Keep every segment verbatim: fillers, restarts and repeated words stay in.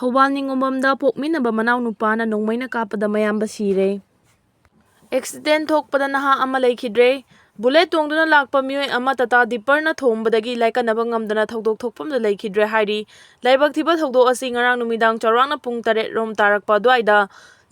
ꯊꯧꯕꯥꯜ ꯅꯤꯉꯣꯝꯕꯝꯗ ꯄꯣꯛꯃꯤꯟꯅꯕ ꯃꯅꯥꯎꯅꯨꯄꯥꯅ ꯅꯣꯡꯃꯩꯅ ꯀꯥꯞꯄꯗ ꯃꯌꯥꯝꯕ ꯁꯤꯔꯦ꯫ ꯑꯦꯛꯁꯤꯗꯦꯟ ꯊꯣꯛꯄꯗ ꯅꯍꯥ ꯑꯃ ꯂꯩꯈꯤꯗ꯭ꯔꯦ꯫ ꯕꯨꯂꯦꯠ ꯇꯣꯡꯗꯨꯅ ꯂꯥꯛꯄ ꯃꯤꯑꯣꯏ ꯑꯃ ꯇꯥꯇꯥ ꯗꯤꯄꯔꯅ ꯊꯣꯝꯕꯗꯒꯤ ꯂꯥꯏꯀꯠꯅꯕ ꯉꯝꯗꯅ ꯊꯧꯗꯣꯛ ꯊꯣꯛꯐꯝꯗ ꯂꯩꯈꯤꯗ꯭ꯔꯦ ꯍꯥꯏꯔꯤ꯫ ꯂꯥꯏꯕꯛ ꯊꯤꯕ ꯊꯧꯗꯣꯛ ꯑꯁꯤ ꯉꯔꯥꯡ ꯅꯨꯃꯤꯗꯥꯡ ꯆꯥꯎꯔꯥꯛꯅ ꯄꯨꯡ ꯇꯔꯦꯠ ꯔꯣꯝ ꯇꯥꯔꯛꯄ ꯑꯗꯨꯋꯥꯏꯗ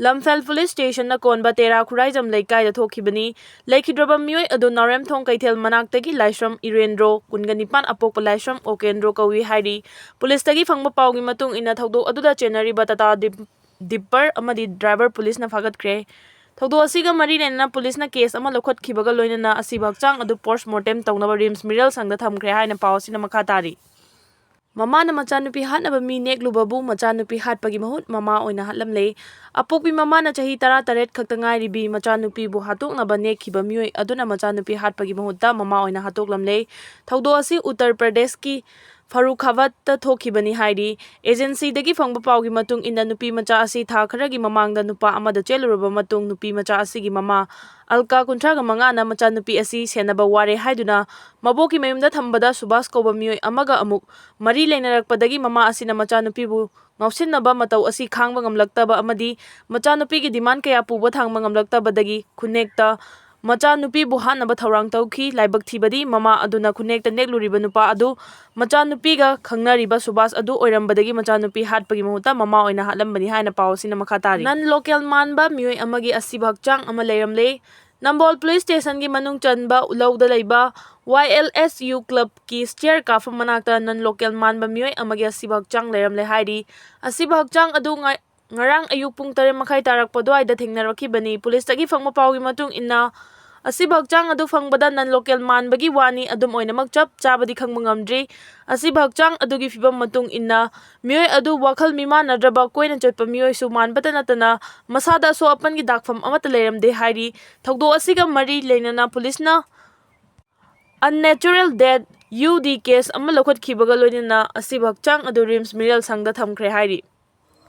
ꯂꯝꯐꯦꯜ ꯄꯨꯂꯤꯁ ꯁ꯭ꯇꯦꯁꯟꯅ ꯀꯣꯟꯕ ꯇꯦꯔꯥ ꯈꯨꯔꯥꯏꯖꯝ ꯂꯩꯀꯥꯏꯗ ꯊꯣꯛꯈꯤꯕꯅꯤ꯫ ꯂꯩꯈꯤꯗ꯭ꯔꯕ ꯃꯤꯑꯣꯏ ꯑꯗꯨ ꯅꯥꯎꯔꯦꯝꯊꯣꯡ ꯀꯩꯊꯦꯜ ꯃꯅꯥꯛꯇꯒꯤ ꯂꯥꯏꯁ꯭ꯔꯝ ꯏꯔꯦꯟꯗ꯭ꯔꯣ, ꯀꯨꯟꯒ ꯅꯤꯄꯥꯟ, ꯑꯄꯣꯛꯄ ꯂꯥꯏꯁ꯭ꯔꯝ ꯑꯣꯀꯦꯟꯗ꯭ꯔꯣ ꯀꯧꯏ ꯍꯥꯏꯔꯤ꯫ ꯄꯨꯂꯤꯁꯇꯒꯤ ꯐꯪꯕ ꯄꯥꯎꯒꯤ ꯃꯇꯨꯡ ꯏꯟꯅ ꯊꯧꯗꯣꯛ ꯑꯗꯨꯗ ꯆꯦꯟꯅꯔꯤꯕ ꯇꯥꯇꯥ ꯗꯤꯞ-, ꯗꯤꯞꯄꯔ ꯑꯃꯗꯤ ꯗ꯭ꯔꯥꯏꯚꯔ ꯄꯨꯂꯤꯁꯅ ꯐꯥꯒꯠꯈ꯭ꯔꯦ꯫ ꯊꯧꯗꯣꯛ ꯑꯁꯤꯒ ꯃꯔꯤ ꯂꯩꯅꯅ ꯄꯨꯂꯤꯁꯅ ꯀꯦꯁ ꯑꯃ ꯂꯧꯈꯠꯈꯤꯕꯒ ꯂꯣꯏꯅꯅ ꯑꯁꯤꯕ ꯍꯛꯆꯥꯡ ꯑꯗꯨ ꯄꯣꯁꯠꯃꯣꯔꯇꯦꯝ ꯇꯧꯅꯕ ꯔꯤꯝꯁ ꯃꯤꯔꯦꯜ ꯁꯪꯗ ꯊꯝꯈ꯭ꯔꯦ ꯍꯥꯏꯅ ꯄꯥꯎ ꯑꯁꯤꯅ ꯃꯈꯥ ꯇꯥꯔꯤ꯫ ꯃꯃꯥꯅ ꯃꯆꯥꯅꯨꯄꯤ ꯍꯥꯠꯅꯕ ꯃꯤ ꯅꯦꯛꯂꯨꯕꯕꯨ ꯃꯆꯥꯅꯨꯄꯤ ꯍꯥꯠꯄꯒꯤ ꯃꯍꯨꯠ ꯃꯃꯥ ꯑꯣꯏꯅ ꯍꯥꯠꯂꯝꯂꯦ꯫ ꯑꯄꯣꯛꯄꯤ ꯃꯃꯥꯅ ꯆꯍꯤ ꯇꯔꯥꯇꯔꯦꯠ ꯈꯛꯇ ꯉꯥꯏꯔꯤꯕꯤ ꯃꯆꯥꯅꯨꯄꯤꯕꯨ ꯍꯥꯠꯇꯣꯛꯅꯕ ꯅꯦꯛꯈꯤꯕ ꯃꯤꯑꯣꯏ ꯑꯗꯨꯅ ꯃꯆꯥꯅꯨꯄꯤ ꯍꯥꯠꯄꯒꯤ ꯃꯍꯨꯠꯇ ꯃꯃꯥ ꯑꯣꯏꯅ ꯍꯥꯠꯇꯣꯛꯂꯝꯂꯦ꯫ ꯊꯧꯗꯣꯛ ꯑꯁꯤ ꯎꯠꯇꯔ ꯄ꯭ꯔꯗꯦꯁꯀꯤ ꯐꯔꯨꯈꯥꯕꯥꯗꯇ ꯊꯣꯛꯈꯤꯕꯅꯤ ꯍꯥꯏꯔꯤ꯫ ꯑꯦꯖꯦꯟꯁꯤꯗꯒꯤ ꯐꯪꯕ ꯄꯥꯎꯒꯤ ꯃꯇꯨꯡ ꯏꯟꯅ, ꯅꯨꯄꯤ ꯃꯆꯥ ꯑꯁꯤ ꯊꯥ ꯈꯔꯒꯤ ꯃꯃꯥꯡꯗ ꯅꯨꯄꯥ ꯑꯃꯗ ꯆꯦꯜꯂꯨꯔꯕ ꯃꯇꯨꯡ, ꯅꯨꯄꯤ ꯃꯆꯥ ꯑꯁꯤꯒꯤ ꯃꯃꯥ ꯑꯜꯀꯥ, ꯀꯨꯟꯊ꯭ꯔꯥꯒ ꯃꯉꯥꯅ, ꯃꯆꯥꯅꯨꯄꯤ ꯑꯁꯤ ꯁꯦꯟꯅꯕ ꯋꯥꯔꯦ ꯍꯥꯏꯗꯨꯅ ꯃꯕꯣꯛꯀꯤ ꯃꯌꯨꯝꯗ ꯊꯝꯕꯗ ꯁꯨꯕꯥꯁ ꯀꯧꯕ ꯃꯤꯑꯣꯏ ꯑꯃꯒ ꯑꯃꯨꯛ ꯃꯔꯤ ꯂꯩꯅꯔꯛꯄꯗꯒꯤ ꯃꯃꯥ ꯑꯁꯤꯅ ꯃꯆꯥꯅꯨꯄꯤꯕꯨ ꯉꯥꯎꯁꯤꯟꯅꯕ ꯃꯇꯧ ꯑꯁꯤ ꯈꯥꯡꯕ ꯉꯝꯂꯛꯇꯕ ꯑꯃꯗꯤ ꯃꯆꯥꯅꯨꯄꯤꯒꯤ ꯗꯤꯃꯥꯟ ꯀꯌꯥ ꯄꯨꯕ ꯊꯥꯡꯕ ꯉꯝꯂꯛꯇꯕꯗꯒꯤ ꯈꯨꯟꯅꯦꯛꯇ ꯃꯆꯥꯅꯨꯄꯤꯕꯨ ꯍꯥꯠꯅꯕ ꯊꯧꯔꯥꯡ ꯇꯧꯈꯤ꯫ ꯂꯥꯏꯕꯛ ꯊꯤꯕꯗꯤ, ꯃꯃꯥ ꯑꯗꯨꯅ ꯈꯨꯟꯅꯦꯛꯇ ꯅꯦꯛꯂꯨꯔꯤꯕ ꯅꯨꯄꯥ ꯑꯗꯨ ꯃꯆꯥꯅꯨꯄꯤꯒ ꯈꯪꯅꯔꯤꯕ ꯁꯨꯕꯥꯁ ꯑꯗꯨ ꯑꯣꯏꯔꯝꯕꯗꯒꯤ ꯃꯆꯥꯅꯨꯄꯤ ꯍꯥꯠꯄꯒꯤ ꯃꯍꯨꯠꯇ ꯃꯃꯥ ꯑꯣꯏꯅ ꯍꯥꯠꯂꯝꯕꯅꯤ ꯍꯥꯏꯅ ꯄꯥꯎ ꯑꯁꯤꯅ ꯃꯈꯥ ꯇꯥꯔꯤ꯫ ꯅꯟ ꯂꯣꯀꯦꯜ ꯃꯥꯟꯕ ꯃꯤꯑꯣꯏ ꯑꯃꯒꯤ ꯑꯁꯤꯕ ꯍꯛꯆꯥꯡ ꯑꯃ ꯂꯩꯔꯝꯂꯦ꯫ ꯅꯝꯕꯣꯜ ꯄꯨꯂꯤꯁ ꯁ꯭ꯇꯦꯁꯟꯒꯤ ꯃꯅꯨꯡ ꯆꯟꯕ ꯂꯧꯗ ꯂꯩꯕ ꯋꯥꯏ ꯑꯦꯜ ꯑꯦꯁ ꯌꯨ ꯀ꯭ꯂꯕꯀꯤ ꯁ꯭ꯇꯤꯌꯔ ꯀꯥꯐꯝ ꯃꯅꯥꯛꯇ ꯅꯟ ꯂꯣꯀꯦꯜ ꯃꯥꯟꯕ ꯃꯤꯑꯣꯏ ꯑꯃꯒꯤ ꯑꯁꯤꯕ ꯍꯛꯆꯥꯡ ꯂꯩꯔꯝꯂꯦ ꯍꯥꯏꯔꯤ꯫ ꯑꯁꯤꯕ ꯍꯛꯆꯥꯡ ꯑꯗꯨ ꯉ-, ꯉꯔꯥꯡ ꯑꯌꯨꯛ ꯄꯨꯡ ꯇꯔꯦꯠ ꯃꯈꯥꯏ ꯇꯥꯔꯛꯄ ꯑꯗꯨꯋꯥꯏꯗ ꯊꯦꯡꯅꯔꯛꯈꯤꯕꯅꯤ꯫ ꯄꯨꯂꯤꯁꯇꯒꯤ ꯐꯪꯕ ꯄꯥꯎꯒꯤ ꯃꯇꯨꯡ ꯏꯟꯅ, ꯑꯁꯤꯕ ꯍꯛꯆꯥꯡ ꯑꯗꯨ ꯐꯪꯕꯗ ꯅꯟ ꯂꯣꯀꯦꯜ ꯃꯥꯟꯕꯒꯤ ꯋꯥꯅꯤ, ꯑꯗꯨꯝ ꯑꯣꯏꯅꯃꯛ ꯆꯞ ꯆꯥꯕꯗꯤ ꯈꯪꯕ ꯉꯝꯗ꯭ꯔꯤ꯫ ꯑꯁꯤꯕ ꯍꯛꯆꯥꯡ ꯑꯗꯨꯒꯤ ꯐꯤꯕꯝ ꯃꯇꯨꯡ ꯏꯟꯅ, ꯃꯤꯑꯣꯏ ꯑꯗꯨ ꯋꯥꯈꯜ ꯃꯤꯃꯥꯟꯅꯗ꯭ꯔꯕ ꯀꯣꯏꯅ ꯆꯠꯄ ꯃꯤꯑꯣꯏꯁꯨ ꯃꯥꯟꯕꯇ ꯅꯠꯇꯅ ꯃꯁꯥꯗ ꯑꯁꯣꯛ ꯑꯄꯟꯒꯤ ꯗꯥꯛꯐꯝ ꯑꯃꯠꯇ ꯂꯩꯔꯝꯗꯦ ꯍꯥꯏꯔꯤ꯫ ꯊꯧꯗꯣꯛ ꯑꯁꯤꯒ ꯃꯔꯤ ꯂꯩꯅꯅ ꯄꯨꯂꯤꯁꯅ Unnatural Death, ꯌꯨ ꯗꯤ, ꯀꯦꯁ ꯑꯃ ꯂꯧꯈꯠꯈꯤꯕꯒ ꯂꯣꯏꯅꯅ ꯑꯁꯤꯕ ꯍꯛꯆꯥꯡ ꯑꯗꯨ ꯔꯤꯝꯁ ꯃꯤꯔꯦꯜ ꯁꯪꯗ ꯊꯝꯈ꯭ꯔꯦ ꯍꯥꯏꯔꯤ꯫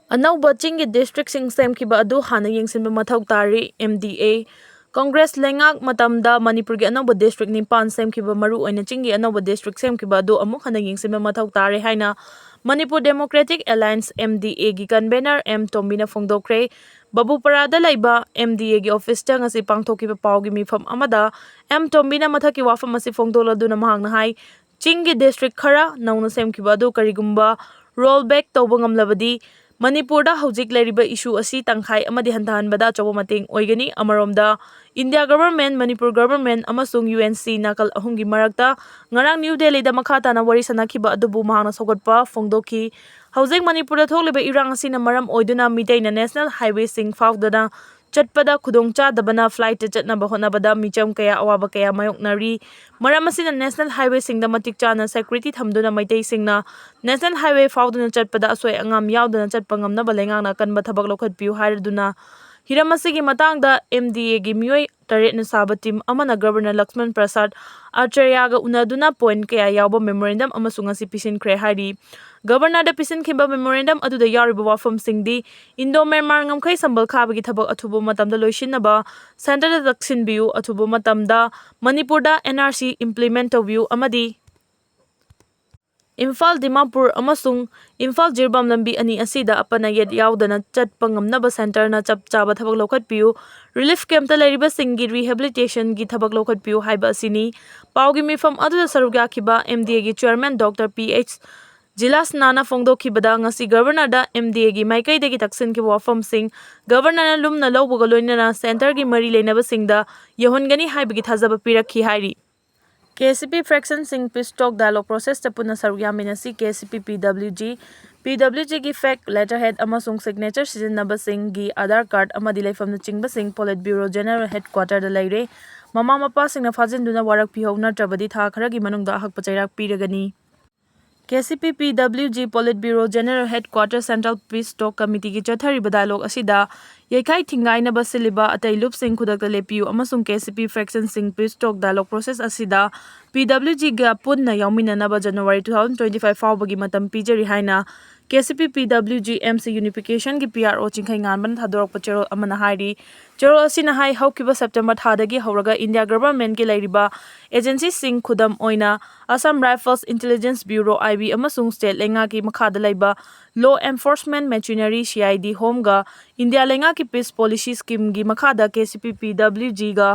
ꯑꯅꯧꯕ ꯆꯤꯡꯒꯤ ꯗꯤꯁꯇ꯭ꯔꯤꯛꯁꯤꯡ ꯁꯦꯝꯈꯤꯕ ꯑꯗꯨ ꯍꯥꯟꯅ ꯌꯦꯡꯁꯤꯟꯕ ꯃꯊꯧ ꯇꯥꯔꯤ, ꯑꯦꯝ ꯗꯤ ꯑꯦ꯫ ꯀꯪꯒ꯭ꯔꯦꯁ ꯂꯩꯉꯥꯛ ꯃꯇꯝꯗ ꯃꯅꯤꯄꯨꯔꯒꯤ ꯑꯅꯧꯕ ꯗꯤꯁꯇ꯭ꯔꯤꯛ ꯅꯤꯄꯥꯟ ꯁꯦꯝꯈꯤꯕ, ꯃꯔꯨꯑꯣꯏꯅ ꯆꯤꯡꯒꯤ ꯑꯅꯧꯕ ꯗꯤꯁꯇ꯭ꯔꯤꯛ ꯁꯦꯝꯈꯤꯕ ꯑꯗꯨ ꯑꯃꯨꯛ ꯍꯟꯅ ꯌꯦꯡꯁꯤꯟꯕ ꯃꯊꯧ ꯇꯥꯔꯦ ꯍꯥꯏꯅ Manipur Democratic Alliance, M D A, ꯒꯤ convener M ꯇꯣꯝꯕꯤꯅ ꯐꯣꯡꯗꯣꯛꯈ꯭ꯔꯦ꯫ ꯕꯕꯨꯄꯔꯥꯗ ꯂꯩꯕ M D A ꯒꯤ office ꯇ ꯉꯁꯤ ꯄꯥꯡꯊꯣꯛꯈꯤꯕ ꯄꯥꯎꯒꯤ ꯃꯤꯐꯝ ꯑꯃꯗ M ꯇꯣꯝꯕꯤꯅ ꯃꯊꯛꯀꯤ ꯋꯥꯐꯝ ꯑꯁꯤ ꯐꯣꯡꯗꯣꯛꯂꯗꯨꯅ ꯃꯍꯥꯛꯅ ꯍꯥꯏ, ꯆꯤꯡꯒꯤ district ꯈꯔ ꯅꯧꯅ ꯁꯦꯝꯈꯤꯕ ꯑꯗꯨ ꯀꯔꯤꯒꯨꯝꯕ roll back ꯇꯧꯕ ꯉꯝꯂꯕꯗꯤ ꯃꯅꯤꯄꯨꯔꯗ ꯍꯧꯖꯤꯛ ꯂꯩꯔꯤꯕ issue ꯑꯁꯤ ꯇꯪꯈꯥꯏ ꯑꯃꯗꯤ ꯍꯟꯊꯍꯟꯕꯗ ꯑꯆꯧꯕ ꯃꯇꯦꯡ ꯑꯣꯏꯒꯅꯤ꯫ ꯑꯃꯔꯣꯝꯗ, India government, Manipur government ꯑꯃꯁꯨꯡ U N C ꯅꯥꯀꯜ ꯑꯍꯨꯝꯒꯤ ꯃꯔꯛꯇ ꯉꯔꯥꯡ ꯅ꯭ꯌꯨ ꯗꯦꯜꯂꯤꯗ ꯃꯈꯥ ꯇꯥꯅ ꯋꯥꯔꯤ ꯁꯥꯟꯅꯈꯤꯕ ꯑꯗꯨꯕꯨ ꯃꯍꯥꯛꯅ ꯁꯧꯒꯠꯄ ꯐꯣꯡꯗꯣꯛꯈꯤ꯫ ꯍꯧꯖꯤꯛ ꯃꯅꯤꯄꯨꯔꯗ ꯊꯣꯛꯂꯤꯕ ꯏꯔꯥꯡ ꯑꯁꯤꯅ ꯃꯔꯝ ꯑꯣꯏꯗꯨꯅ ꯃꯤꯇꯩꯅ national highway ꯁꯤꯡ ꯐꯥꯎꯗꯅ ꯆꯠꯄꯗ ꯈꯨꯗꯣꯡꯆꯥꯗꯕꯅ flight ꯇ ꯆꯠꯅꯕ ꯍꯣꯠꯅꯕꯗ ꯃꯤꯆꯝ ꯀꯌꯥ ꯑꯋꯥꯕ ꯀꯌꯥ ꯃꯥꯌꯣꯛꯅꯔꯤ꯫ ꯃꯔꯝ ꯑꯁꯤꯅ national highway ꯁꯤꯡꯗ ꯃꯇꯤꯛ ꯆꯥꯅ security ꯊꯝꯗꯨꯅ ꯃꯩꯇꯩꯁꯤꯡꯅ national highway ꯐꯥꯎꯗꯨꯅ ꯆꯠꯄꯗ ꯑꯁꯣꯏ ꯑꯉꯥꯝ ꯌꯥꯎꯗꯅ ꯆꯠꯄ ꯉꯝꯅꯕ ꯂꯩꯉꯥꯛꯅ ꯑꯀꯟꯕ ꯊꯕꯛ ꯂꯧꯈꯠꯄꯤꯌꯨ ꯍꯥꯏꯔꯗꯨꯅ, ꯍꯤꯔꯝ ꯑꯁꯤꯒꯤ ꯃꯇꯥꯡꯗ M D A ꯒꯤ ꯃꯤꯑꯣꯏ ꯇꯔꯦꯠꯅ ꯁꯥꯕ team ꯑꯃꯅ Governor ꯂꯛꯁꯃꯟ ꯄ꯭ꯔꯁꯥꯗ ꯑꯥꯆꯥꯔꯌꯥꯒ ꯎꯅꯗꯨꯅ point ꯀꯌꯥ ꯌꯥꯎꯕ memorandum ꯑꯃꯁꯨ ꯉꯁꯤ ꯄꯤꯁꯤꯟꯈ꯭ꯔꯦ ꯍꯥꯏꯔꯤ꯫ Governor ꯗ ꯄꯤꯁꯤꯟꯈꯤꯕ memorandum ꯑꯗꯨꯗ ꯌꯥꯎꯔꯤꯕ ꯋꯥꯐꯝꯁꯤꯡꯗꯤ, Indo Myanmar ꯉꯝꯈꯩ ꯁꯝꯕꯜ ꯈꯥꯕꯒꯤ ꯊꯕꯛ ꯑꯊꯨꯕ ꯃꯇꯝꯗ ꯂꯣꯏꯁꯤꯟꯅꯕ centre ꯗ ꯇꯛꯁꯤꯟꯕꯤꯌꯨ, ꯑꯊꯨꯕ ꯃꯇꯝꯗ ꯃꯅꯤꯄꯨꯔꯗ N R C implement ꯇꯧꯕꯤꯌꯨ ꯑꯃꯗꯤ ꯏꯝꯐꯥꯜ ꯗꯤꯃꯥꯄꯨꯔ ꯑꯃꯁꯨꯡ ꯏꯝꯐꯥꯜ ꯖꯤꯔꯤꯕꯥꯝ ꯂꯝꯕꯤ ꯑꯅꯤ ꯑꯁꯤꯗ ꯑꯄꯟ ꯑꯌꯦꯠ ꯌꯥꯎꯗꯅ ꯆꯠꯄ ꯉꯝꯅꯕ centre ꯅ ꯆꯞ ꯆꯥꯕ ꯊꯕꯛ ꯂꯧꯈꯠꯄꯤꯌꯨ, relief camp ꯇ ꯂꯩꯔꯤꯕꯁꯤꯡꯒꯤ rehabilitation ꯒꯤ ꯊꯕꯛ ꯂꯧꯈꯠꯄꯤꯌꯨ ꯍꯥꯏꯕ ꯑꯁꯤꯅꯤ꯫ ꯄꯥꯎꯒꯤ ꯃꯤꯐꯝ ꯑꯗꯨꯗ ꯁꯔꯨꯛ ꯌꯥꯈꯤꯕ M D A ꯒꯤ chairman Doctor P H ꯖꯤꯂꯥꯁꯅꯥꯅ ꯐꯣꯡꯗꯣꯛꯈꯤꯕꯗ, ꯉꯁꯤ Governor the M D A ꯒꯤ ꯃꯥꯏꯀꯩꯗꯒꯤ ꯇꯛꯁꯤꯟꯈꯤꯕ ꯋꯥꯐꯝꯁꯤꯡ Governor ꯅ ꯂꯨꯝꯅ ꯂꯧꯕꯒ ꯂꯣꯏꯅꯅ centre ꯒꯤ ꯃꯔꯤ ꯂꯩꯅꯕꯁꯤꯡꯗ ꯌꯧꯍꯟꯒꯅꯤ ꯍꯥꯏꯕꯒꯤ ꯊꯥꯖꯕ ꯄꯤꯔꯛꯈꯤ ꯍꯥꯏꯔꯤ꯫ K C P fraction ꯁꯤꯡ peace talk dialogue process ꯇ ꯄꯨꯟꯅ ꯁꯔꯨꯛ ꯌꯥꯃꯤꯟꯅꯁꯤ꯫ K C P P W G, P W G ꯒꯤ fake letterhead ꯑꯃꯁꯨꯡ signature ꯁꯤꯖꯤꯟꯅꯕꯁꯤꯡꯒꯤ Aadhaar card ꯑꯃꯗꯤ ꯂꯩꯐꯝꯅꯆꯤꯡꯕꯁꯤꯡ Politburo General Headquarter ꯗ ꯂꯩꯔꯦ꯫ ꯃꯃꯥ ꯃꯄꯥꯁꯤꯡꯅ ꯐꯥꯖꯤꯟꯗꯨꯅ ꯋꯥꯔꯛꯄꯤꯍꯧ, ꯅꯠꯇ꯭ꯔꯕꯗꯤ ꯊꯥ ꯈꯔꯒꯤ ꯃꯅꯨꯡꯗ ꯑꯍꯛꯄ ꯆꯩꯔꯥꯛ ꯄꯤꯔꯒꯅꯤ꯫ K C P P W G Politburo General Headquarter Central Peace Talk Committee ꯒꯤ ꯆꯠꯊꯔꯤꯕ dialogue ꯑꯁꯤꯗ ꯌꯩꯈꯥꯏ ꯊꯤꯡꯒꯥꯏꯅꯕ ꯁꯤꯜꯂꯤꯕ ꯑꯇꯩ ꯂꯨꯞꯁꯤꯡ ꯈꯨꯗꯛꯇ ꯂꯦꯞꯄꯤꯌꯨ ꯑꯃꯁꯨꯡ K C P fraction ꯁꯤꯡ peace talk dialogue process ꯑꯁꯤꯗ P W G ꯒ ꯄꯨꯟꯅ ꯌꯥꯎꯃꯤꯟꯅꯅꯕ January two thousand twenty five ꯐꯥꯎꯕꯒꯤ ꯃꯇꯝ ꯄꯤꯖꯔꯤ ꯍꯥꯏꯅ ꯀꯦ ꯁꯤ ꯄꯤ ꯄꯤ W G M C ꯌꯨꯅꯤꯐꯤꯀꯦꯁꯟꯒꯤ P R ꯑꯣ ꯆꯤꯡꯈꯩ ꯉꯥꯟꯕꯅ ꯊꯥꯗꯣꯔꯛꯄ ꯆꯦꯔꯣꯜ ꯑꯃꯅ ꯍꯥꯏꯔꯤ꯫ ꯆꯦꯔꯣꯜ ꯑꯁꯤꯅ ꯍꯥꯏ, ꯍꯧꯈꯤꯕ ꯁꯦꯞꯇꯦꯝꯕꯔ ꯊꯥꯗꯒꯤ ꯍꯧꯔꯒ ꯏꯟꯗꯤꯌꯥ ꯒꯚꯔꯟꯃꯦꯟꯠꯀꯤ ꯂꯩꯔꯤꯕ ꯑꯦꯖꯦꯟꯁꯤꯁꯤꯡ, ꯈꯨꯗꯝ ꯑꯣꯏꯅ Assam rifles intelligence bureau, I B, ꯑꯃꯁꯨꯡ ꯁ꯭ꯇꯦꯠ ꯂꯩꯉꯥꯛꯀꯤ ꯃꯈꯥꯗ ꯂꯩꯕ law enforcement machinery, C I D, ꯍꯣꯝꯒ ꯏꯟꯗꯤꯌꯥ ꯂꯩꯉꯥꯛꯀꯤ ꯄꯤꯁ ꯄꯣꯂꯤꯁꯤ ꯁ꯭ꯀꯤꯝꯒꯤ ꯃꯈꯥꯗ ꯀꯦ ꯁꯤ ꯄꯤ ꯄꯤ ꯗꯕ꯭ꯂꯤꯎ ꯖꯤꯒ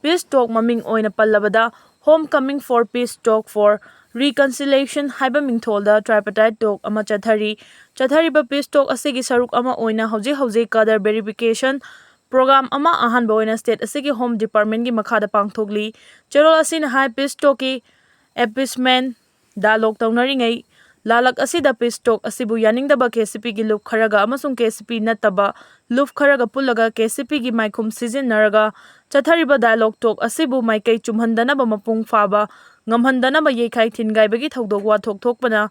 ꯄꯤꯁ ꯇꯣꯛ, ꯃꯃꯤꯡ ꯑꯣꯏꯅ ꯄꯜꯂꯕꯗ Home Coming for Peace Talk for Reconciliation ꯍꯥꯏꯕ ꯃꯤꯡꯊꯣꯜꯗ ꯇ꯭ꯔꯥꯏꯄꯥꯔꯇꯥꯏꯠ ꯇꯣꯛ ꯑꯃ ꯆꯠꯊꯔꯤ꯫ ꯆꯠꯊꯔꯤꯕ ꯄꯤꯁ ꯇꯣꯛ ꯑꯁꯤꯒꯤ ꯁꯔꯨꯛ ꯑꯃ ꯑꯣꯏꯅ ꯍꯧꯖꯤꯛ ꯍꯧꯖꯤꯛ ꯀꯗꯔ ꯚꯦꯔꯤꯐꯤꯀꯦꯁꯟ ꯄ꯭ꯔꯣꯒ꯭ꯔꯥꯝ ꯑꯃ ꯑꯍꯥꯟꯕ ꯑꯣꯏꯅ ꯁ꯭ꯇꯦꯠ ꯑꯁꯤꯒꯤ ꯍꯣꯝ ꯗꯤꯄꯥꯔꯠꯃꯦꯟꯠꯀꯤ ꯃꯈꯥꯗ ꯄꯥꯡꯊꯣꯛꯂꯤ꯫ ꯆꯦꯔꯣꯜ ꯑꯁꯤꯅ ꯍꯥꯏ, ꯄꯤꯁ ꯇꯣꯛꯀꯤ ꯑꯦꯄꯤꯁꯃꯦꯟꯠ ꯗꯥꯏꯂꯣꯒ ꯇꯧꯅꯔꯤꯉꯩ ꯂꯥꯂꯛ ꯑꯁꯤꯗ ꯄꯤꯁ ꯇꯣꯛ ꯑꯁꯤꯕꯨ ꯌꯥꯅꯤꯡꯗꯕ ꯀꯦ ꯁꯤ ꯄꯤꯒꯤ ꯂꯨꯞ ꯈꯔꯒ ꯑꯃꯁꯨꯡ ꯀꯦ ꯁꯤ ꯄꯤ ꯅꯠꯇꯕ ꯂꯨꯞ ꯈꯔꯒ ꯄꯨꯜꯂꯒ ꯀꯦ ꯁꯤ ꯄꯤꯒꯤ ꯃꯥꯏꯈꯨꯝ ꯁꯤꯖꯤꯟꯅꯔꯒ ꯆꯠꯊꯔꯤꯕ ꯗꯥꯏꯂꯣꯒ ꯇꯣꯛ ꯑꯁꯤꯕꯨ ꯃꯥꯏꯀꯩ ꯆꯨꯝꯍꯟꯗꯅꯕ, ꯃꯄꯨꯡ ꯐꯥꯕ ꯉꯝꯍꯟꯗꯅꯕ ꯌꯩꯈꯥꯏ ꯊꯤꯟꯒꯥꯏꯕꯒꯤ ꯊꯧꯗꯣꯛ ꯋꯥꯊꯣꯛ ꯊꯣꯛꯄꯅ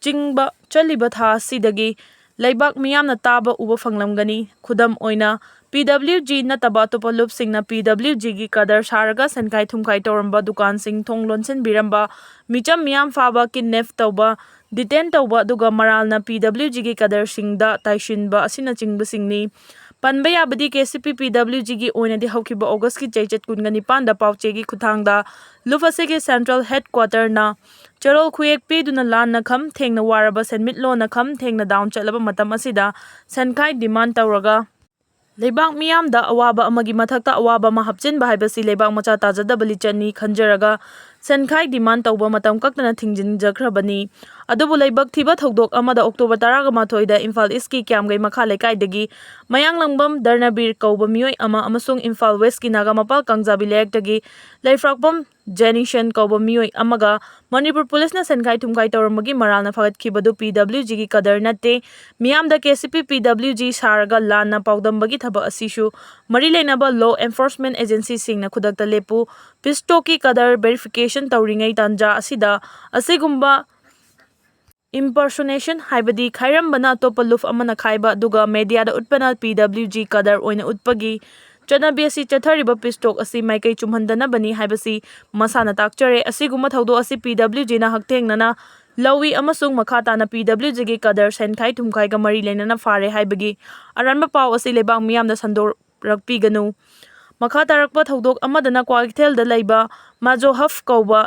ꯆꯤꯡꯕ ꯆꯠꯂꯤꯕ ꯊꯥ ꯑꯁꯤꯗꯒꯤ ꯂꯩꯕꯥꯛ ꯃꯤꯌꯥꯝꯅ ꯇꯥꯕ ꯎꯕ ꯐꯪꯂꯝꯒꯅꯤ꯫ ꯈꯨꯗꯝ ꯑꯣꯏꯅ, ꯄꯤ ꯗꯕ꯭ꯂꯤꯎ ꯖꯤ ꯅꯠꯇꯕ ꯑꯇꯣꯞꯄ ꯂꯨꯞꯁꯤꯡꯅ ꯄꯤ ꯗꯕ꯭ꯂꯤꯎ ꯖꯤꯒꯤ ꯀꯗꯔ ꯁꯥꯔꯒ ꯁꯦꯟꯈꯥꯏ ꯊꯨꯝꯈꯥꯏ ꯇꯧꯔꯝꯕ ꯗꯨꯀꯥꯟꯁꯤꯡ ꯊꯣꯡ ꯂꯣꯟꯁꯤꯟꯕꯤꯔꯝꯕ, ꯃꯤꯆꯝ ꯃꯤꯌꯥꯝ ꯐꯥꯕ, ꯀꯤꯗꯅꯦꯞ ꯇꯧꯕ, ꯗꯤꯇꯦꯟ ꯇꯧꯕ, ꯑꯗꯨꯒ ꯃꯔꯥꯜꯅ ꯄꯤ ꯗꯕ꯭ꯂꯤꯎ ꯖꯤꯒꯤ ꯀꯗꯔꯁꯤꯡꯗ ꯇꯥꯏꯁꯤꯟꯕ ꯑꯁꯤꯅꯆꯤꯡꯕꯁꯤꯡꯅꯤ꯫ ꯄꯟꯕ ꯌꯥꯕꯗꯤ ꯀꯦ ꯁꯤ ꯄꯤ ꯄꯤ ꯗꯕ꯭ꯂꯤꯎ ꯖꯤꯒꯤ ꯑꯣꯏꯅꯗꯤ ꯍꯧꯈꯤꯕ ꯑꯣꯒꯁꯀꯤ ꯆꯩꯆꯠ ꯀꯨꯟꯒ ꯅꯤꯄꯥꯟꯗ ꯄꯥꯎꯆꯦꯒꯤ ꯈꯨꯠꯊꯥꯡꯗ ꯂꯨꯞ ꯑꯁꯤꯒꯤ ꯁꯦꯟꯇ꯭ꯔꯦꯜ ꯍꯦꯗꯀ꯭ꯋꯥꯇꯔꯅ ꯆꯦꯔꯣꯜ ꯈꯨꯌꯦꯛ ꯄꯤꯗꯨꯅ ꯂꯥꯟꯅ ꯈꯝ ꯊꯦꯡꯅ ꯋꯥꯔꯕ ꯁꯦꯟꯃꯤꯠꯂꯣꯟꯅ ꯈꯝ ꯊꯦꯡꯅ ꯗꯥꯎꯟ ꯆꯠꯂꯕ ꯃꯇꯝ ꯑꯁꯤꯗ ꯁꯦꯟꯈꯥꯏ ꯗꯤꯃꯥꯟ ꯇꯧꯔꯒ ꯂꯩꯕꯥꯛ ꯃꯤꯌꯥꯝꯗ ꯑꯋꯥꯕ ꯑꯃꯒꯤ ꯃꯊꯛꯇ ꯑꯋꯥꯕ ꯑꯃ ꯍꯥꯞꯆꯤꯟꯕ ꯍꯥꯏꯕꯁꯤ ꯂꯩꯕꯥꯛ ꯃꯆꯥ ꯇꯥꯖꯗꯕ ꯂꯤꯆꯠꯅꯤ ꯈꯟꯖꯔꯒ ꯁꯦꯟꯈꯥꯏ ꯗꯤꯃꯥꯟ ꯇꯧꯕ ꯃꯇꯝ ꯀꯛꯇꯅ ꯊꯤꯡꯖꯤꯟꯖꯈ꯭ꯔꯕꯅꯤ꯫ ꯑꯗꯨꯕꯨ ꯂꯥꯏꯕꯛ ꯊꯤꯕ ꯊꯧꯗꯣꯛ ꯑꯃꯗ ꯑꯣꯛꯇꯣꯕꯔ ꯇꯔꯥꯒ ꯃꯥꯊꯣꯏꯗ ꯏꯝꯐꯥꯜ ꯏꯁꯀꯤ ꯀ꯭ꯌꯥꯝꯒꯩ ꯃꯈꯥ ꯂꯩꯀꯥꯏꯗꯒꯤ ꯃꯌꯥꯡꯂꯪꯕꯝ ꯗꯔꯅꯕꯤꯔ ꯀꯧꯕ ꯃꯤꯑꯣꯏ ꯑꯃ ꯑꯃꯁꯨꯡ ꯏꯝꯐꯥꯜ ꯋꯦꯁꯀꯤ ꯅꯥꯒꯥꯃꯄꯥꯜ ꯀꯥꯡꯖꯥꯕꯤ ꯂꯩꯔꯛꯇꯒꯤ ꯂꯩꯐ꯭ꯔꯥꯛꯄꯝ ꯖꯦꯅꯤꯁꯟ ꯀꯧꯕ ꯃꯤꯑꯣꯏ ꯑꯃꯒ ꯃꯅꯤꯄꯨꯔ ꯄꯨꯂꯤꯁꯅ ꯁꯦꯟꯈꯥꯏ ꯊꯨꯝꯈꯥꯏ ꯇꯧꯔꯝꯕꯒꯤ ꯃꯔꯥꯜꯅ ꯐꯒꯠꯈꯤꯕꯗꯨ ꯄꯤ ꯗꯕ꯭ꯂꯤꯎ ꯖꯤꯒꯤ ꯀꯗꯔ ꯅꯠꯇꯦ꯫ ꯃꯤꯌꯥꯝꯗ ꯀꯦ ꯁꯤ ꯄꯤ ꯄꯤ ꯗꯕ꯭ꯂꯤꯎ ꯖꯤ ꯁꯥꯔꯒ ꯂꯥꯟꯅ ꯄꯥꯎꯗꯝꯕꯒꯤ ꯊꯕꯛ ꯑꯁꯤꯁꯨ ꯃꯔꯤ ꯂꯩꯅꯕ ꯂꯣ ꯑꯦꯟꯐꯣꯔꯁꯃꯦꯟꯠ ꯑꯦꯖꯦꯟꯁꯤꯁꯤꯡꯅ ꯈꯨꯗꯛꯇ ꯂꯦꯞꯄꯨ, ꯄꯤꯁ ꯇꯣꯛꯀꯤ ꯀꯗꯔ ꯚꯦꯔꯤꯐꯤꯀꯦꯁꯟ ꯇꯧꯔꯤꯉꯩ ꯇꯥꯟꯖꯥ ꯑꯁꯤꯗ ꯑꯁꯤꯒꯨꯝꯕ ꯏꯝꯄꯔꯁꯣꯅꯦꯁꯟ, ꯍꯥꯏꯕꯗꯤ ꯈꯥꯏꯔꯝꯕꯅ ꯑꯇꯣꯞꯄ ꯂꯨꯞ ꯑꯃꯅ ꯈꯥꯏꯕ ꯑꯗꯨꯒ ꯃꯦꯗꯤꯌꯥꯗ ꯎꯠꯄꯅ ꯄꯤ ꯗꯕ꯭ꯂꯤꯎ ꯖꯤ ꯀꯗꯔ ꯑꯣꯏꯅ ꯎꯠꯄꯒꯤ ꯆꯠꯅꯕꯤ ꯑꯁꯤ ꯆꯠꯊꯔꯤꯕ ꯄꯤꯁ ꯇꯣꯛ ꯑꯁꯤ ꯃꯥꯏꯀꯩ ꯆꯨꯝꯍꯟꯗꯅꯕꯅꯤ ꯍꯥꯏꯕꯁꯤ ꯃꯁꯥꯅ ꯇꯥꯛꯆꯔꯦ꯫ ꯑꯁꯤꯒꯨꯝꯕ ꯊꯧꯗꯣꯛ ꯑꯁꯤ ꯄꯤ ꯗꯕ꯭ꯂꯤꯎ ꯖꯤꯅ ꯍꯛꯊꯦꯡꯅꯅ ꯂꯧꯏ ꯑꯃꯁꯨꯡ ꯃꯈꯥ ꯇꯥꯅ ꯄꯤ ꯗꯕ꯭ꯂꯤꯎ ꯖꯤꯒꯤ ꯀꯗꯔ ꯁꯦꯟꯈꯥꯏ ꯊꯨꯝꯈꯥꯏꯒ ꯃꯔꯤ ꯂꯩꯅꯅ ꯐꯥꯔꯦ ꯍꯥꯏꯕꯒꯤ ꯑꯔꯥꯟꯕ ꯄꯥꯎ ꯑꯁꯤ ꯂꯩꯕꯥꯛ ꯃꯤꯌꯥꯝꯗ ꯁꯟꯗꯣꯔꯛꯄꯤꯒꯅꯨ꯫ ꯃꯈꯥ ꯇꯥꯔꯛꯄ ꯊꯧꯗꯣꯛ ꯑꯃꯗꯅ ꯀ꯭ꯋꯥꯀꯩꯊꯦꯜꯗ ꯂꯩꯕ ꯃꯥꯖꯣ ꯍꯕ ꯀꯧꯕ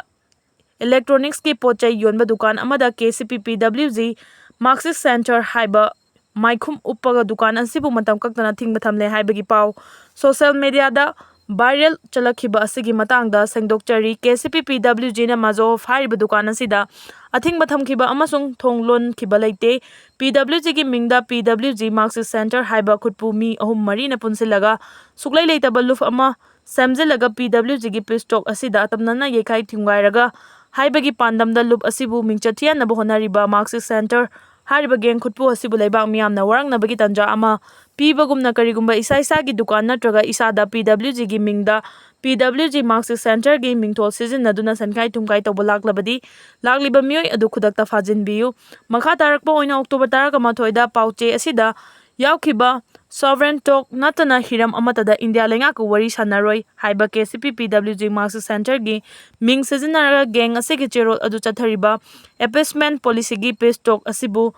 ꯏꯂꯦꯛꯇ꯭ꯔꯣꯅꯤꯛꯁꯀꯤ ꯄꯣꯠ ꯆꯩ ꯌꯣꯟꯕ ꯗꯨꯀꯥꯟ ꯑꯃꯗ ꯀꯦ ꯁꯤ ꯄꯤ ꯄꯤ ꯗꯕ꯭ꯂꯤꯎ ꯖꯤ ꯃꯥꯔꯛꯁꯤꯁ ꯁꯦꯟꯇꯔ ꯍꯥꯏꯕ ꯃꯥꯏꯈꯨꯝ ꯎꯞꯄꯒ ꯗꯨꯀꯥꯟ ꯑꯁꯤꯕꯨ ꯃꯇꯝ ꯀꯛꯇꯅ ꯊꯤꯡꯕ ꯊꯝꯂꯦ ꯍꯥꯏꯕꯒꯤ ꯄꯥꯎ ꯁꯣꯁꯤꯌꯦꯜ ꯃꯦꯗꯤꯌꯥꯗ ꯚꯥꯏꯔꯦꯜ ꯆꯠꯂꯛꯈꯤꯕ ꯑꯁꯤꯒꯤ ꯃꯇꯥꯡꯗ ꯁꯦꯡꯗꯣꯛꯆꯔꯤ꯫ ꯀꯦ ꯁꯤ ꯄꯤ ꯄꯤ ꯗꯕ꯭ꯂꯤꯎ ꯖꯤꯅ ꯃꯥꯖꯣ ꯍꯕ ꯍꯥꯏꯔꯤꯕ ꯗꯨꯀꯥꯟ ꯑꯁꯤꯗ ꯑꯊꯤꯡꯕ ꯊꯝꯈꯤꯕ ꯑꯃꯁꯨꯡ ꯊꯣꯡ ꯂꯣꯟꯈꯤꯕ ꯂꯩꯇꯦ꯫ ꯄꯤ ꯗꯕ꯭ꯂꯤꯎ ꯖꯤꯒꯤ ꯃꯤꯡꯗ ꯄꯤ ꯗꯕ꯭ꯂꯤꯎ ꯖꯤ ꯃꯥꯔꯛꯁꯤꯁ ꯁꯦꯟꯇꯔ ꯍꯥꯏꯕ ꯈꯨꯠꯄꯨ ꯃꯤ ꯑꯍꯨꯝ ꯃꯔꯤꯅ ꯄꯨꯟꯁꯤꯜꯂꯒ ꯁꯨꯛꯂꯩ ꯂꯩꯇꯕ ꯂꯨꯞ ꯑꯃ ꯁꯦꯝꯖꯤꯜꯂꯒ ꯄꯤ ꯗꯕ꯭ꯂꯤꯎ ꯖꯤꯒꯤ ꯄꯤꯁ ꯇꯣꯛ ꯑꯁꯤꯗ ꯑꯇꯝꯅꯅ ꯌꯩꯈꯥꯏ ꯊꯤꯡꯒꯥꯏꯔꯒ ꯍꯥꯏꯕꯒꯤ ꯄꯥꯟꯗꯝꯗ ꯂꯨꯞ ꯑꯁꯤꯕꯨ ꯃꯤꯡꯆꯠ ꯊꯤꯍꯟꯅꯕ ꯍꯣꯠꯅꯔꯤꯕ ꯃꯥꯔꯛꯁꯤꯁ ꯁꯦꯟꯇꯔ ꯍꯥꯏꯔꯤꯕ ꯒꯦꯡ ꯈꯨꯠꯄꯨ ꯑꯁꯤꯕꯨ ꯂꯩꯕꯥꯛ ꯃꯤꯌꯥꯝꯅ ꯋꯥꯔꯛꯅꯕꯒꯤ ꯇꯥꯟꯖꯥ ꯑꯃ ꯄꯤꯕꯒꯨꯝꯅ, ꯀꯔꯤꯒꯨꯝꯕ ꯏꯁꯥ ꯏꯁꯥꯒꯤ ꯗꯨꯀꯥꯟ ꯅꯠꯇ꯭ꯔꯒ ꯏꯁꯥꯗ ꯄꯤ ꯗꯕ꯭ꯂꯤꯎ ꯖꯤꯒꯤ ꯃꯤꯡꯗ ꯄꯤ ꯗꯕ꯭ꯂꯤꯎ ꯖꯤ ꯃꯥꯔꯛꯁꯤꯁ ꯁꯦꯟꯇꯔꯒꯤ ꯃꯤꯡꯊꯣꯜ ꯁꯤꯖꯤꯟꯅꯗꯨꯅ ꯁꯦꯟꯈꯥꯏ ꯊꯨꯝꯈꯥꯏ ꯇꯧꯕ ꯂꯥꯛꯂꯕꯗꯤ, ꯂꯥꯛꯂꯤꯕ ꯃꯤꯑꯣꯏ ꯑꯗꯨ ꯈꯨꯗꯛꯇ ꯐꯥꯖꯤꯟꯕꯤꯌꯨ꯫ ꯃꯈꯥ ꯇꯥꯔꯛꯄ ꯑꯣꯏꯅ ꯑꯣꯛꯇꯣꯕꯔ ꯇꯔꯥꯃꯥꯊꯣꯏꯗ ꯄꯥꯎꯆꯦ ꯑꯁꯤꯗ ꯌꯥꯎꯈꯤꯕ ꯁꯣꯚꯔꯦꯟ ꯇꯣꯛ ꯅꯠꯇꯅ ꯍꯤꯔꯝ ꯑꯃꯠꯇꯗ ꯏꯟꯗꯤꯌꯥ ꯂꯩꯉꯥꯛꯀ ꯋꯥꯔꯤ ꯁꯥꯟꯅꯔꯣꯏ ꯍꯥꯏꯕ ꯀꯦ ꯁꯤ ꯄꯤ ꯄꯤ ꯗꯕ꯭ꯂꯤꯎ ꯖꯤ ꯃꯥꯔꯛꯁꯤꯁ ꯁꯦꯟꯇꯔꯒꯤ ꯃꯤꯡ ꯁꯤꯖꯤꯟꯅꯔꯒ ꯒꯦꯡ ꯑꯁꯤꯒꯤ ꯆꯦꯔꯣꯜ ꯑꯗꯨ ꯆꯠꯊꯔꯤꯕ ꯑꯦꯄꯤꯁꯃꯦꯟ ꯄꯣꯂꯤꯁꯤꯒꯤ ꯄꯤꯁ ꯇꯣꯛ ꯑꯁꯤꯕꯨ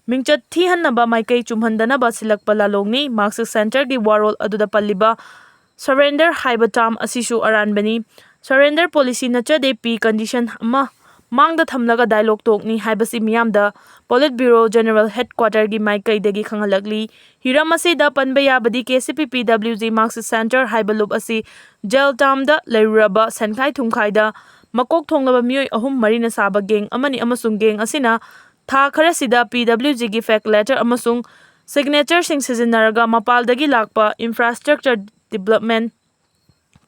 ꯃꯤꯡꯆꯠ ꯊꯤꯍꯟꯅꯕ ꯃꯥꯏꯀꯩ ꯆꯨꯝꯍꯟꯗꯅꯕ ꯁꯤꯜꯂꯛꯄ ꯂꯥꯂꯣꯡꯅꯤ꯫ ꯃꯥꯔꯛꯁꯤꯁ ꯁꯦꯟꯇꯔꯒꯤ ꯋꯥꯔꯣꯜ ꯑꯗꯨꯗ ꯄꯜꯂꯤꯕ ꯁꯔꯦꯟꯗꯔ ꯍꯥꯏꯕ ꯇꯥꯝ ꯑꯁꯤꯁꯨ ꯑꯔꯥꯟꯕꯅꯤ꯫ ꯁꯔꯦꯟꯗꯔ ꯄꯣꯂꯤꯁꯤ ꯅꯠꯆꯗꯦ, ꯄꯤ ꯀꯟꯗꯤꯁꯟ ꯑꯃ ꯃꯥꯡꯗ ꯊꯝꯂꯒ ꯗꯥꯏꯂꯣꯛ ꯇꯣꯛꯅꯤ ꯍꯥꯏꯕꯁꯤ ꯃꯤꯌꯥꯝꯗ ꯄꯣꯂꯤꯠ ꯕ꯭ꯌꯨꯔꯣ ꯖꯦꯅꯔꯦꯜ ꯍꯦꯗꯀ꯭ꯋꯥꯇꯔꯒꯤ ꯃꯥꯏꯀꯩꯗꯒꯤ ꯈꯪꯍꯜꯂꯛꯂꯤ꯫ ꯍꯤꯔꯝ ꯑꯁꯤꯗ ꯄꯟꯕ ꯌꯥꯕꯗꯤ ꯀꯦ ꯁꯤ ꯄꯤ ꯄꯤ ꯗꯕ꯭ꯂꯤꯎ ꯖꯤ ꯃꯥꯔꯛꯁꯤꯁ ꯁꯦꯟꯇꯔ ꯍꯥꯏꯕ ꯂꯨꯞ ꯑꯁꯤ ꯖꯦꯜ ꯇꯥꯝꯗ ꯂꯩꯔꯨꯔꯕ ꯁꯦꯟꯈꯥꯏ ꯊꯨꯝꯈꯥꯏꯗ ꯃꯀꯣꯛ ꯊꯣꯡꯂꯕ ꯃꯤꯑꯣꯏ ꯑꯍꯨꯝ ꯃꯔꯤꯅ ꯁꯥꯕ ꯒꯦꯡ ꯑꯃꯅꯤ ꯑꯃꯁꯨꯡ ꯒꯦꯡ ꯑꯁꯤꯅ ꯊꯥ ꯈꯔꯁꯤꯗ ꯄꯤ ꯗꯕ꯭ꯂꯤꯎ ꯖꯤꯒꯤ ꯐꯦꯛ ꯂꯦꯇꯔ ꯑꯃꯁꯨꯡ ꯁꯤꯒꯅꯦꯆꯔꯁꯤꯡ ꯁꯤꯖꯤꯟꯅꯔꯒ ꯃꯄꯥꯜꯗꯒꯤ ꯂꯥꯛꯄ ꯏꯟꯐ꯭ꯔꯥꯁ꯭ꯇ꯭ꯔꯛꯆꯔ ꯗꯤꯕ꯭ꯂꯞꯃꯦꯟ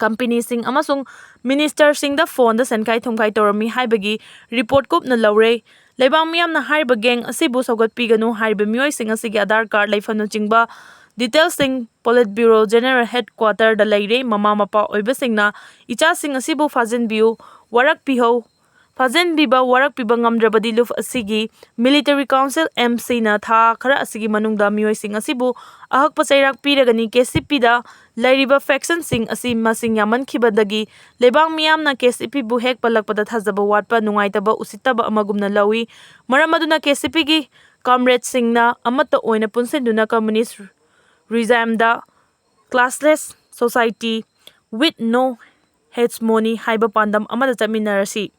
ꯀꯝꯄꯦꯅꯤꯁꯤꯡ ꯑꯃꯁꯨꯡ ꯃꯤꯅꯤꯁꯇꯔꯁꯤꯡꯗ ꯐꯣꯟꯗ ꯁꯦꯟꯈꯥꯏ ꯊꯨꯝꯈꯥꯏ ꯇꯧꯔꯝꯃꯤ ꯍꯥꯏꯕꯒꯤ ꯔꯤꯄꯣꯔꯠ ꯀꯨꯞꯅ ꯂꯧꯔꯦ꯫ ꯂꯩꯕꯥꯛ ꯃꯤꯌꯥꯝꯅ ꯍꯥꯏꯔꯤꯕ ꯒꯦꯡ ꯑꯁꯤꯕꯨ ꯁꯧꯒꯠꯄꯤꯒꯅꯨ꯫ ꯍꯥꯏꯔꯤꯕ ꯃꯤꯑꯣꯏꯁꯤꯡ ꯑꯁꯤꯒꯤ ꯑꯥꯙꯥꯔ ꯀꯥꯔꯗ, ꯂꯩꯐꯝꯅꯆꯤꯡꯕ ꯗꯤꯇꯦꯜꯁꯤꯡ ꯄꯣꯂꯤꯠ ꯕ꯭ꯌꯨꯔꯣ ꯖꯦꯅꯔꯦꯜ ꯍꯦꯗꯀ꯭ꯋꯥꯇꯔꯗ ꯂꯩꯔꯦ꯫ ꯃꯃꯥ ꯃꯄꯥ ꯑꯣꯏꯕꯁꯤꯡꯅ ꯏꯆꯥꯁꯤꯡ ꯑꯁꯤꯕꯨ ꯐꯥꯖꯤꯟꯕꯤꯌꯨ, ꯋꯥꯔꯛꯄꯤꯍꯧ꯫ ꯐꯥꯖꯤꯟꯕꯤꯕ ꯋꯥꯔꯛꯄꯤꯕ ꯉꯝꯗ꯭ꯔꯕꯗꯤ ꯂꯨꯞ ꯑꯁꯤꯒꯤ Military Council, M Cꯅ ꯊꯥ ꯈꯔ ꯑꯁꯤꯒꯤ ꯃꯅꯨꯡꯗ ꯃꯤꯑꯣꯏꯁꯤꯡ ꯑꯁꯤꯕꯨ ꯑꯍꯛꯄ ꯆꯩꯔꯥꯛ ꯄꯤꯔꯒꯅꯤ꯫ KCPꯗ ꯂꯩꯔꯤꯕ factionꯁꯤꯡ ꯑꯁꯤ ꯃꯁꯤꯡ ꯌꯥꯝꯃꯟꯈꯤꯕꯗꯒꯤ ꯂꯩꯕꯥꯛ ꯃꯤꯌꯥꯝꯅ KCPꯕꯨ ꯍꯦꯛ ꯄꯜꯂꯛꯄꯗ ꯊꯥꯖꯕ ꯋꯥꯠꯄ, ꯅꯨꯡꯉꯥꯏꯇꯕ ꯎꯁꯤꯠꯇꯕ ꯑꯃꯒꯨꯝꯅ ꯂꯧꯏ꯫ ꯃꯔꯝ ꯑꯗꯨꯅ KCPꯒꯤ comradeꯁꯤꯡꯅ ꯑꯃꯠꯇ ꯑꯣꯏꯅ ꯄꯨꯟꯁꯤꯟꯗꯨꯅ communist regimeꯗ classless society with no hegemony ꯍꯥꯏꯕ ꯄꯥꯟꯗꯝ ꯑꯃꯗ ꯆꯠꯃꯤꯟꯅꯔꯁꯤ꯫